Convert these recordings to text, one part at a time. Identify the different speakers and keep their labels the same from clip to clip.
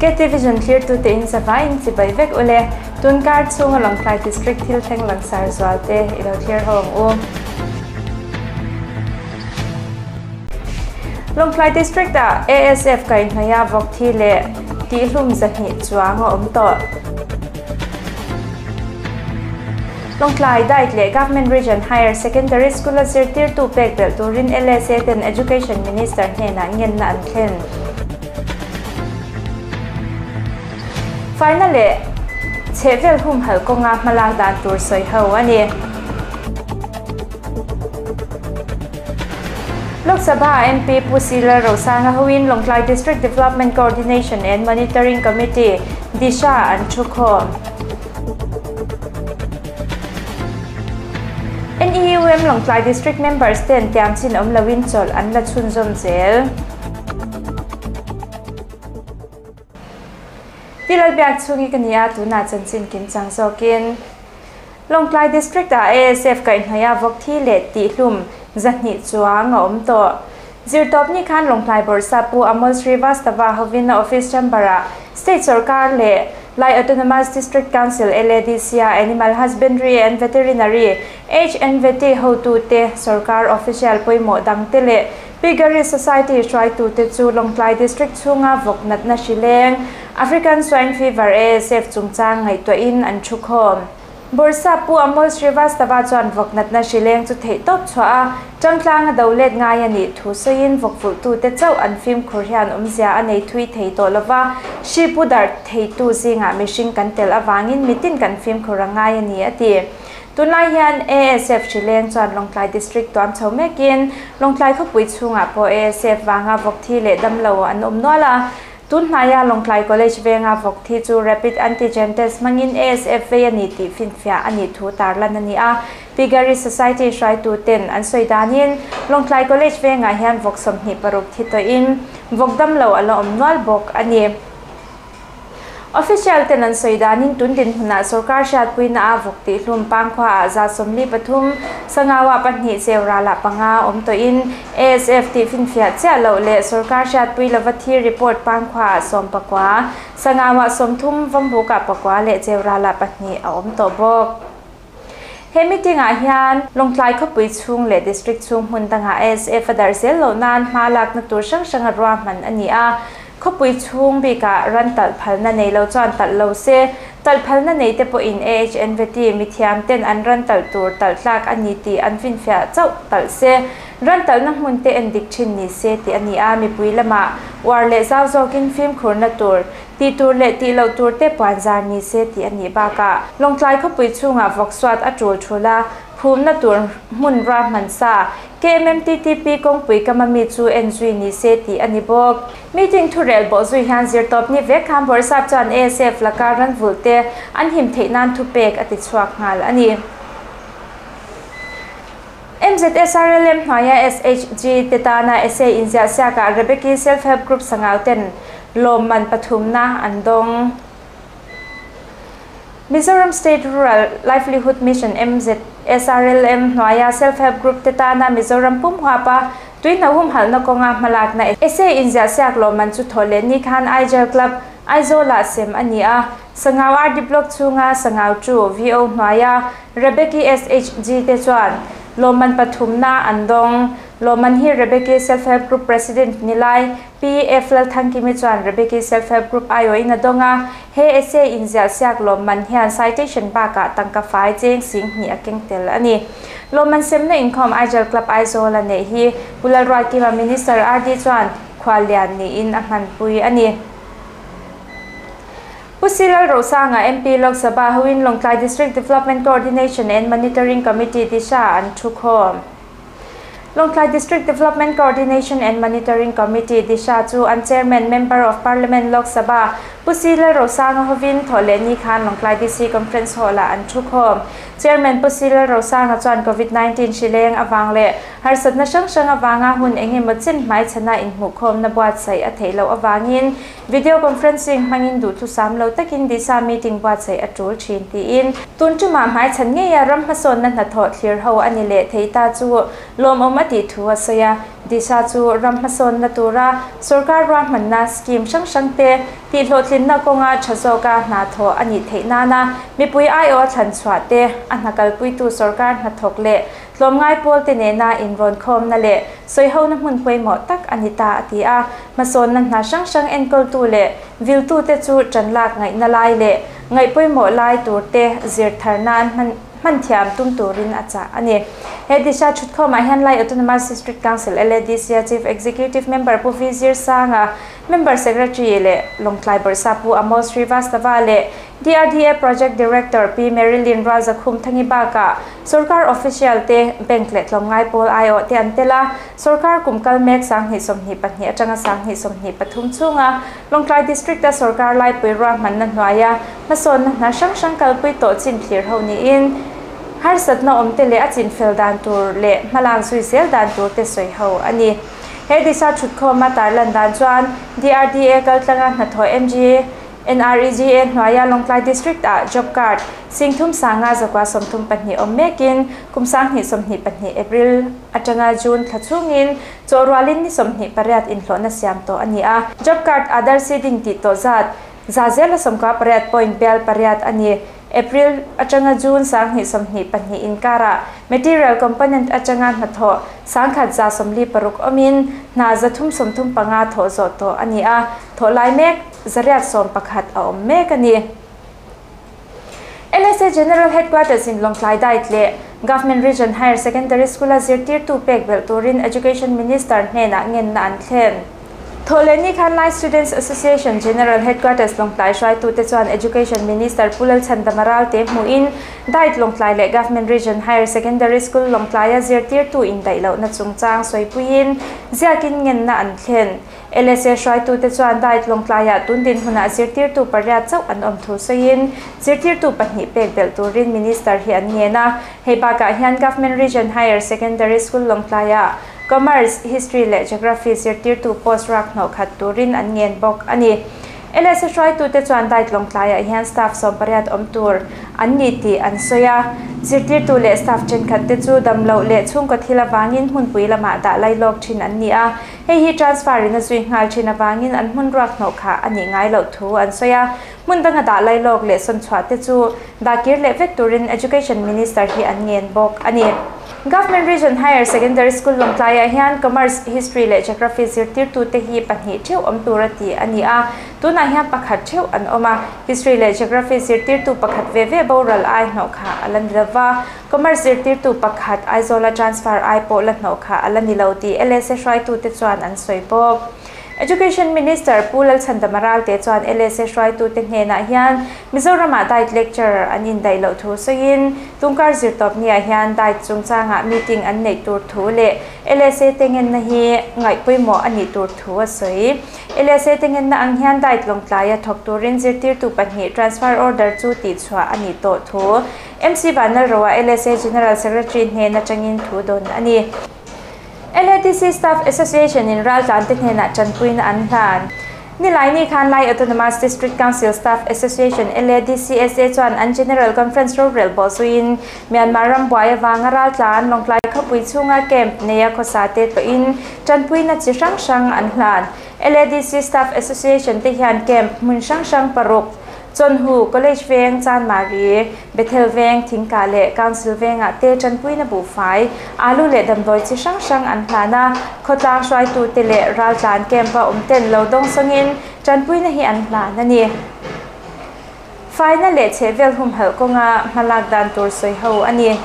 Speaker 1: KT Vision thlirtute in zavaiin chibai vek ule. Tunkar chhunga Lawngtlai District thil thleng langsar zual te i lo thlir ho ang u. Lawngtlai District ah ASF kaihhnawih a vawk thi leh tihhlum 200 chuang a awm tawh. Lawngtlai Diet leh Government Region Higher Secondary School a zirtirtu pek belh turin LSA ten Education Minister hnenah ngenna an thlen. Faina leh chhehvel humhalh kawnga hmalak dan tur sawi ho a ni. Lok Sabha MP Pu Sila Rosanga hoin Lawngtlai District Development Coordination and Monitoring Committee, Disha, an thukhawm. NEUM Lawngtlai District members ten tiamchin awm loin chawlh an la chhunzawm zel. Tilalbiak chhungi ka ni a, tunah chanchin kim chang zawkin. Lawngtlai District ah ASF kaihhnawih a vawk thi leh tihhlum 200 chuang a awm tawh. Zirtawpni khan Lawngtlai Bawrhsap Pu Amol Srivastava hovin a office chamber ah State Sorkar leh Lai Autonomous District Council, LADC, a Animal Husbandry and Veterinary, HNVT, hotute Sorkar official pawimawh dangte leh Piggery Society hruaitute chu Lawngtlai District chhunga vawk natna hrileng, African Swine Fever, ASF, chungchang ngaihtuahin an thukhawm. Bawrhsap Pu Amol Srivastava chuan vawk natna hrileng chu theih tawp chhuah a, tangtlang a do let ngai a nih thu sawiin vawk vulhtute chauh an fimkhur hian awmzia a nei thui thei tawh lova, hri pu darh theitu zingah mihring kan tel avangin mitin kan fimkhur a ngai a ni a ti. Tunlai hian ASF hrileng chuan Lawngtlai District tuam chho mekin Lawngtlai khawpui chhungah pawh ASF vanga vawk thi leh damlo an awm nual a. Tunhnaia Lawngtlai College venga vawk thi chu Rapid Antigen Test hmangin ASF vei a ni tih finfiah a nih thu tarlan a ni a. Piggery Society hruaitu ten an sawi danin Lawngtlai College vengah hian vawk 26 thi tawhin vawk damlo a la awm nual bawk a ni. Official ten an sawi danin tun dinhmunah sorkar hriatpuina a vawk tihhlum pangkhua ah 133, Sangawa 2 Cheurala 5 awm tawhin ASF tih finfiah chiah loh leh sorkar hriatpui lova thi report pangkhua ah 19, Sangawa 30, Vawmbuka 9 leh Cheurala 2 a awm tawh bawk. He meeting ah hian Lawngtlai khawpui chhung leh district chhung hmun dangah ASF a darh zel loh nan hma lakna tur hrang hrang a ruahman a ni a. Khawpui chhung bikah ran talh phalna nei lo chuan talh lo se, talh phalna nei te pawhin AHNVT mithiam ten an ran talh tur talh tlak a ni tih an finfiah chauh talh se, ran talhna hmun te en dik thin ni se tih a ni a, mipui lamah uar leh zau zawkin fimkhurna tur Tih tur leh tih loh tur te puan zar ni se tih a nih bakah Lawngtlai khawpui chhungah vawk suat a tul thul a, phumna tur hmun ruahman sa KMMTTP kawngpui kama mi chu en zui ni se tih a ni bawk. Meeting thurel bawh zui hian zirtawpni vek khan Bawrhsap chuan ASF laka ran vulh te an him theih nan thupek a ti chhuak nghal a ni. MZSRLM hnuaia SHG te tana essay inziah siakah Rebecca Self Help Group Sangau ten lawmman pathumna an dawng. Mizoram State Rural Livelihood Mission, MZSRLM, hnuaia Self Help Group te tana Mizoram pum huapa tuihna humhalhna kawnga hmalakna essay inziah siak lawmman chu thaw leh ni khan Aijal Club, Aizawlah sem a ni a. Sangau RD Block chhunga Sangau chu VO hnuaia Rebecca SHG te chuan lawmman pathumna an dawng. Lawmman hi Rebecca Self Help Group President nilai PF Lalthangkimi chuan Rebecca Self Help Group aiawhin a dawng a, he essay inziah siak lawmman hian citation bakah tangka fai cheng sing hnih a keng tel a ni. Lawmman semna inkhawm Aijal Club Aizawl a neih hi Pu Lalruatkima Minister RD chuan khuallian niin a hmanpui a ni. Pu Silal Rosanga MP Lok Sabha hoin Lawngtlai District Development Coordination and Monitoring Committee Disha an thukhawm. Lawngtlai District Development Coordination and Monitoring Committee Disha chu an Chairman Member of Parliament Lok Sabha Pu Silal Rosanga hovin thaw leh ni khan Lawngtlai DC Conference Hall ah an thukhawm. Chairman Pu Silal Rosanga chuan COVID-19 hrileng awang leh harsatna hrang hrang awanga hun engemaw chin hmai chhana inhmuhkhawmna buatsaih a theih loh awangin Video conferencing hmangin duh thu sam lo takin Disha meeting buatsaih a tul thin tiin tun tumah hmai chhan ngeia ram hmasawnna hnathawh thlir ho a ni leh thei ta chu lawmawm a tih thu a sawi a. Disha chu ram hmasawnna tura sorkar ruahmanna scheme hrang hrangte tihhlawhtlinna kawnga tha zawka hna thawh a nih theih nana mipui aiawha thlan chhuah te, a hna kalpuitu sorkar hnathawk leh tlawmngai pawlte nena inrawnkhawmna leh sawihona hmun pawimawh tak a ni ta a ti a. Hmasawnna hna hrang hrang enkawltu leh viltute chu tanlak ngaihna lai leh ngaih pawimawh lai turte zir thar nan hman hman thiam tum turin a chah a ni. He Disha thutkhawmah hian Lai Autonomous District Council, LADC, a Chief Executive Member Pu V Zirsanga, Member Secretary leh Lawngtlai Bawrhsa Pu Amol Srivastava leh DRDA Project Director Pi Marilyn Rualzakhum Thangi bakah Sorkar Official te, Bank leh tlawmngai pawl aiawh te an tel a. Sorkar kum kal mek 2022 atanga 2023 chhunga Lawngtlai District-a sorkar laipui ruahmanna hnuaia hmasawnna hna hrang hrang kalpui tawh chin thlir ho niin harsatna awmte leh a chinfel dan tur leh hmalak zui zel dan tur te sawi ho a ni. He Disha thutkhawma tarlan dan chuan DRDA kaltlanga hnathawh MG NREGA hnuaia Lawngtlai District-ah Job Card 30 532 awm mekin kum 2022 April atanga June thla chhungin chawhrualin ni 28 inhlawhna siam tawh a ni a. Job Card Aadhaar seeding tih tawh zat 118 point bial pariat a ni. April atanga June 2022 inkarah Material Component atanga hnathawh 1,146 awmin hna 335 thawh zawh tawh a ni a. Thawh lai mek 811 a awm mek a ni. LSA General Headquarters in Lawngtlai Diet leh Government Region Higher Secondary School-a zirtirtu pek belh turin Education Minister hnenah ngenna an thlen. Thawhlehni khan Lai Students Association General Headquarters Lawngtlai hruaitute chuan Education Minister Pu Lalchhandama Ralte hmuhin Diet Lawngtlai leh Government Region Higher Secondary School Lawngtlaia zirtirtu indaih lohna chungchang sawipuiin ziakin ngenna an thlen. LSA hruaitute chuan Diet Lawngtlaiah tun dinhmunah zirtirtu pariat chauh an awm thu sawiin zirtirtu pahnih pek belh turin Minister hi an ngen a. Hei bakah hian Government Region Higher Secondary School Lawngtlaiah Commerce, History leh Geography zirtirtu post rak hnawh khat turin an ngen bawk a ni. LSA hruaitute chuan Diet Lawngtlaiah hian staff 18 awm tur an ni tih an sawi a. Zirtirtu leh staff thenkhat te chu damloh leh chhungkaw thil avangin hmunpui lamah dah lailawk thin an ni a. Hei hi transfer in a zui nghal thin avangin an hmun ruak hnawh kha a nih ngai loh thu an sawi a. Hmun danga dah lailawk leh sawn chhuah te chu dahkir leh vek turin Education Minister hi an ngen bawk a ni. Government Region Higher Secondary School Lawngtlaiah hian Commerce, History leh Geography zirtirtute hi pahnih theuh awm tur a ti a ni a. Tunah hian pakhat theuh an awm a. History leh Geography zirtirtu pakhat ve ve boral ai hnawh kha a la ni lova. Commerce zirtirtu pakhat Aizawla transfer ai pawh la hnawh kha a la ni lo tih LSA hruaitute chuan an sawi bawk. Education Minister Pu Lalchhandama Ralte chuan LSA hruaitute hnenah hian Mizoramah Diet lecturer an indaih loh thu sawiin tungkar zirtawpniah hian Diet chungchangah meeting an neih tur thu leh LSA te ngenna hi ngaih pawimawh a nih tur thu a sawi. LSA te ngenna ang hian Diet Lawngtlaia thawk turin zirtirtu pahnih transfer order chu tihchhuah a nih tawh thu MC Vanlalroa LSA General Secretary hnen atangin thu dawn a ni. LADC Staff Association in raltlante hnenah tanpuina an hlan. Nilaini khan Lai Autonomous District Council Staff Association LADCSA chuan an General Conference rorel bawhzuiin Myanmar ram buai awanga raltlan Lawngtlai khawpui chhunga camp neia khawsa te tawhin tanpuina chi hrang hrang an hlan. LADC Staff Association te hian camp hmun hrang hrang paruk Chonhu College Veng Chanmari Bethel Veng Thingka leh Council Vengah te tanpuina buhfai alu leh damdawi chi hrang hrang an hlan a. Khawtlang hruaitu te leh raltlan camp a awm ten lo dawng sawngin tanpuina hi an hlan a ni. Faina leh chhehvel humhalh kawnga hmalak dan tur sawi ho a ni.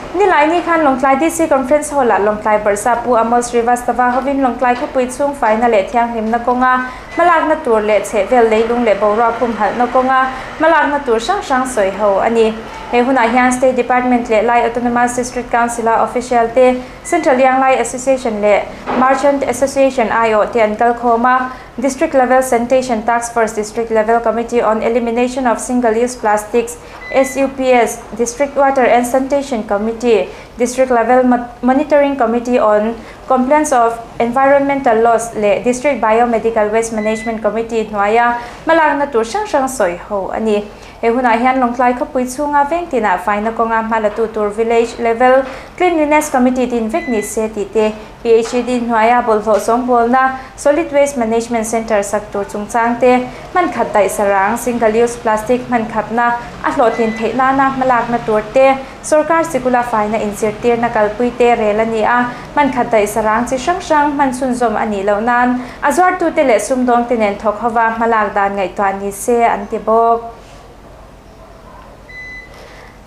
Speaker 1: Nilaini khan Lawngtlai DC Conference Hall-ah Lawngtlai Bawrhsa Pu Amos Srivastava hovin Lawngtlai khawpui chhung faina leh thianghlimna kawnga hmalakna tur leh chhehvel leilung leh boruak humhalhna kawnga hmalakna tur hrang hrang sawi ho a ni. He hunah hian State Department leh Lai Autonomous District Council-a official te, Central Young Lai Association leh Merchant Association aiawh te an kal khawm a. District Level Sanitation Task Force, District Level Committee on Elimination of Single Use Plastics, SUPS, District Water and Sanitation Committee, District Level Monitoring Committee on Compliance of Environmental Laws leh District Biomedical Waste Management Committee hnuaia hmalakna tur hrang hrang sawi ho a ni. He hunah hian Lawngtlai khawpui chhunga veng tinah faina kawnga hma la tu tur Village Level Cleanliness Committee din vek ni se tih te, PHED hnuaia bawlhhlawh sawngbawlna Solid Waste Management Centre sak tur chungchang te, hman khat daih sarang, single use plastic, hman khapna a hlawhtlin theih nana hmalakna tur te, Sorkar sikula faina inzirtirna kalpui te rel a ni a, hman khat daih sarang chi hrang hrang hman chhunzawm a nih loh nan a zuartute leh sumdawngte nen thawk hova hmalak dan ngaihtuah ni se an ti bawk.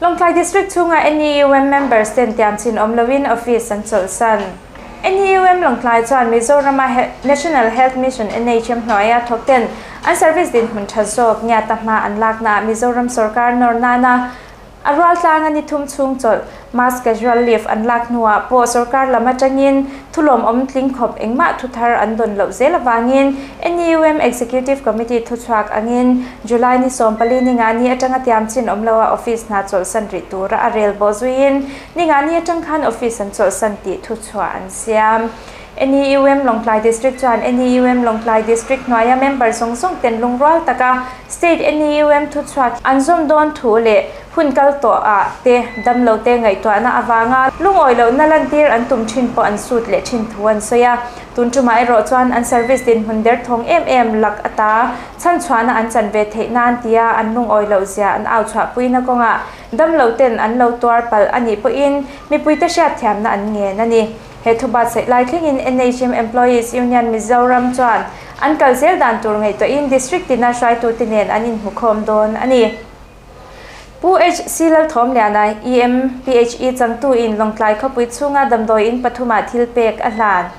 Speaker 1: Lawngtlai District chhunga NEUM members ten tiam chin awm loin office an chawlhsan. NEUM Lawngtlai chuan Mizorama National Health Mission, NHM, hnuaia thawk ten an service dinhmun tha zawk ngiata hma an laknaah Mizoram sorkar nawr nana A rual tlanga ni thum chhung chawlh, mass casual leave, an lak hnuah pawh sorkar lam atangin thulawmawm tling khawp engmah thu thar an dawn loh zel avangin NEUM Executive Committee thuchhuak angin July ni 14 ninga ni atanga tiam chin awm loha office hna chawlhsan rih tura a rel bawh zuiin ninga ni atang khan office an chawlhsan tih thuchhuah an siam. NEUM Lawngtlai District chuan NEUM Lawngtlai District hnuaia member zawng zawng ten lungrual taka State NEUM thuchhuak an zawm dawn thu leh hun kal tawh ah te damlo te ngaihtuahna avanga lungawi lohna lantir an tum thin pawh an sut leh thin thu an sawi a. Tun tumah erawh chuan an service dinhmun derthawng em em lak ata chhanchhuahna an chan ve theih nan tia an lungawi loh zia an au chhuahpuina kawngah damlo ten an lo tuar palh a nih pawhin mipuite hriatthiamna an ngen a ni. He thu batsaih lai thlengin NHM Employees Union Mizoram chuan an kal zel dan tur ngaihtuahin District tina hruaitute nen an inhmukhawm dawn a ni. Pu HC Lalthawmliana, EMPHE changtuin Lawngtlai khawpui chhunga damdawi in pathumah thil pek a hlan.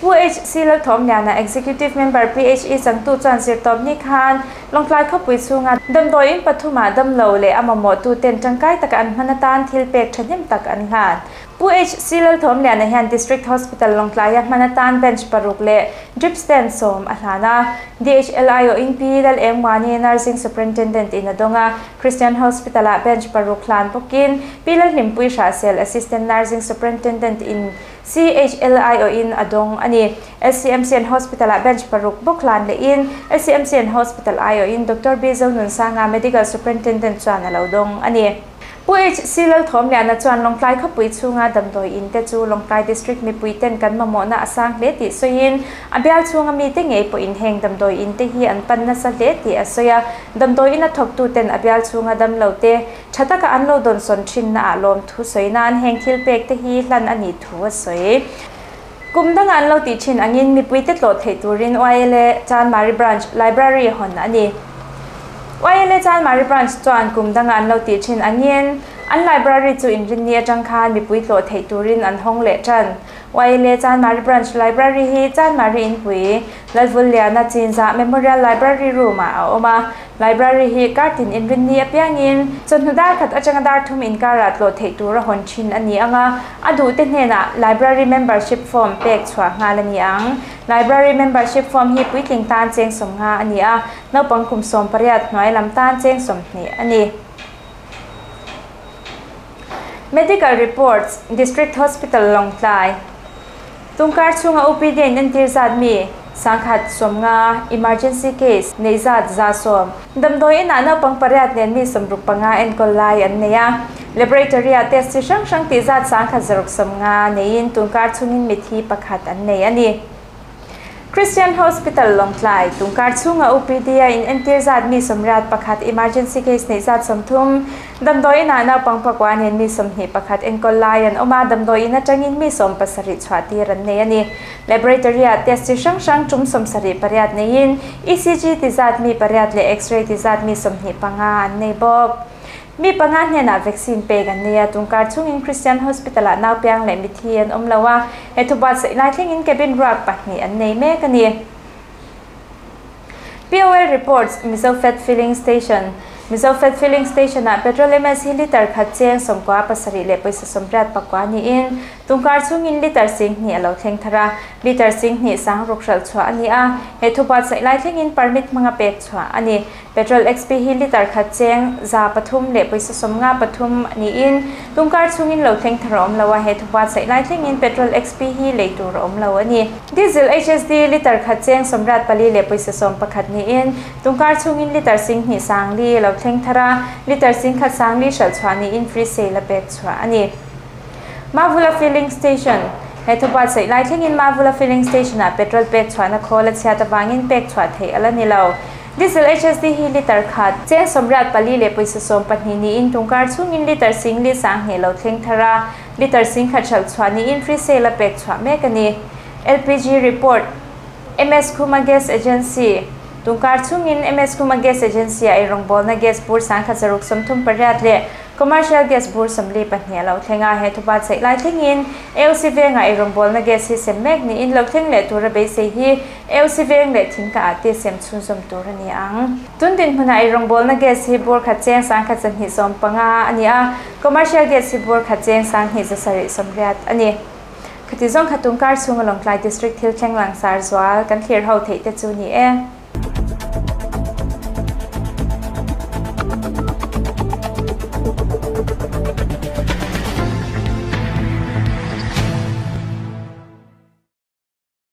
Speaker 1: Pu HC Lalthawmliana, Executive Member PHE changtu chuan zirtawpni khan Lawngtlai khawpui chhunga damdawi in pathumah damlo leh a mamawhtuten tangkai taka an hman atan thil pek thahnem tak an hlan. Pu HC Lalthawmliana hian District Hospital Lawngtlaia hman atan bench paruk leh drip stand 10 a hlan a. DHLI awhin Pi Lalengmuani Nursing Superintendent in a dawng a. Christian Hospital-ah bench paruk hlan bawkin Pi Lalhlimpui Hrahsel Assistant Nursing Superintendent in CHLI awhin a dawng a ni. LCMCN Hospital-ah bench paruk bawk hlan lehin LCMCN Hospital aiawhin Doctor B Zonunsanga Medical Superintendent chuan a lo dawng a ni. Pu HC Lalthawmliana chuan Lawngtlai khawpui chhunga damdawi in te chu Lawngtlai District mipui ten kan mamawhna a sang hle tih sawiin a bial chhunga mite ngei pawhin heng damdawi in te hi an pan nasa hle tih a sawi a. Damdawi ina thawktu ten a bial chhunga damlo te tha taka an lo dawnsawn thinna ah lawmthu sawi nan heng thil pek te hi hlan a nih thu a sawi. Kum danga an lo tih thin angin mipuite tlawh theih turin YLA Chanmari Branch Library hawn a ni. YLA Chanmari Branch chuan kum danga an lo tih thin angin an library chu inrinni atang khan mipui tlawh theih turin an hawng leh tan. YLA Chanmari Branch Library hi Chanmari Inpui, Lalvulliana Chinzah Memorial Library Room-ah a awm a. Library hi kartin inrinni apiangin chawhnu dar khat atanga dar thum inkarah tlawh theih tura hawn thin a ni ang a, a duhte hnenah Library Membership Form pek chhuah nghal a ni ang. Library Membership Form hi puitling tan cheng 50 a ni a, naupang kum 18 hnuai lam tan cheng 20 a ni. Medical Reports, District Hospital Lawngtlai. Tungkar chhunga OPD in entir zat mi, 150, emergency case, nei zat 110. Damdawi inah naupang pariat nen mi 65 enkawl lai an nei a. Laboratory ah test chi hrang hrang tih zat 1650 neiin tungkar chhungin mithi pakhat an nei a ni. Christian Hospital Lawngtlai, Tungkar chhunga OPD a in entir zat mi 81, emergency case nei zat 30, damdawi inah naupang pakua nen mi 21 enkawl lai an awm a, damdawi in atangin mi 17 chhuah tir an nei a ni. Laboratory ah test chi hrang hrang tum 78 neiin ECG ti zat mi pariat leh X-ray ti zat mi 25 an nei bawk. Mi panga hnenah vaccine pek an nei a, tungkar chhungin Christian Hospital-ah naupiang leh mithi an awm lo a, he thubuatsaih lai thlengin cabin ruak pahnih an nei mek a ni. POL reports, Mizofed Filling Station Mizofed Filling Station-ah petrol MS hi litre khat cheng 97 leh pawisa 84 niin. Tunkar chhungin litre 2000 a lo thleng thar a, litre 2600 hralh chhuah a ni a, he thubuatsaih lai thlengin permit hmanga pek chhuah a ni. Petrol XP hi litre khat cheng 303.53 niin tunkar chhungin lo thleng thar a awm lo a, he thubuatsaih lai thlengin petrol XP hi lei tur a awm lo a ni. Diesel HSD litre khat cheng 84.11 niin tunkar chhungin litre 2400 lo thleng thar a, litre 1400 hralh chhuah niin free sale a pek chhuah a ni. Mavula Filling Station, He thubuatsaih lai thlengin Mavula Filling Station-ah petrol pek chhuahna khawl a chhiat avangin pek chhuah theih a la ni lo. Diesel HSD hi litre khat, cheng 84.12 niin tungkar chhungin litre 4200 lo thleng thar a, litre 10,000 hralh chhuah niin free sale a pek chhuah mek a ni. LPG Report, MS Khuma Gas Agency, Tungkar chhungin MS Khuma Gas Agency-ah eirawngbawlna gas bur 1638 leh Commercial gas bur 42 a lo thleng a, he thupa chheih lai thlengin AOC vengah eirawngbawlna gas hi sem mek niin lo thleng leh tura beisei hi AOC veng leh thingka ah te sem chhunzawm tur a ni ang. Tun dinhmunah eirawngbawlna gas hi bur khat cheng 1275 a ni a, commercial gas hi bur khat cheng 2780 a ni. Khati zawng kha tungkar chhunga Lawngtlai District thil thleng langsar zual kan thlir ho theih te chu ni e.